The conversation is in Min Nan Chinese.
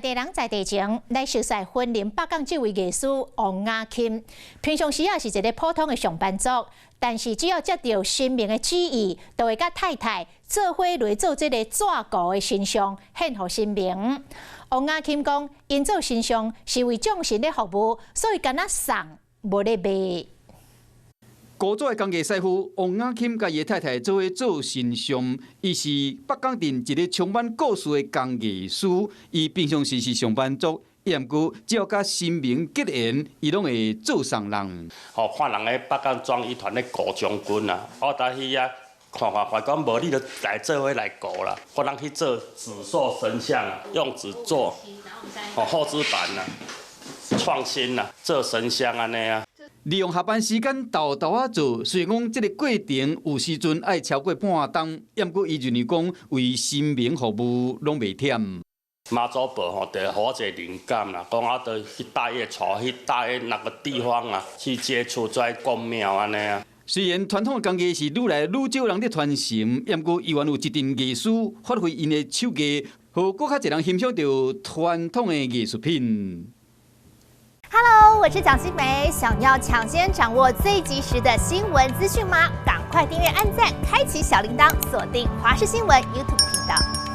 地人在地情，來熟悉雲林北港這位藝師王雅琴。平常時也是一个普通的上班族，但是只要接著神明的旨意，就會佮太太做伙來做這个紙糊的神像，獻予神明。王雅琴講，𪜶做神像是為眾神咧服務，所以干焦送，無咧賣。古早的工藝師傅王雅琴佮伊的太太做伙做神像，伊是北港鎮一个充滿故事的工藝師。伊平常時是上班族，毋過只要佮神明結緣，伊攏會做送人。吼，看人咧北港莊一團咧糊將軍啊，我佇彼遐看看看，講無你就來做伙來糊啦。我人去做紙塑神像啊，用紙做，吼，厚紙板啊，創新啊，做神像按呢啊。利用下班時間沓沓仔做，雖然講這个過程有時陣愛超過半鐘，毋過伊認為講為神明服務攏袂忝。媽祖婆吼，就予我一个靈感啦，講啊，著去帶伊帶去帶那個地方啊，去接觸這宮廟按呢啊。雖然傳統的工藝是愈來愈少人佇傳承，毋過猶原有一陣藝師發揮𪜶的手藝，予閣較濟人欣賞著傳統的藝術品。 Hello，我是蔣新梅，想要搶先掌握最及時的新聞資訊嗎？趕快訂閱、按讚、開啟小鈴鐺，鎖定華視新聞 YouTube 頻道。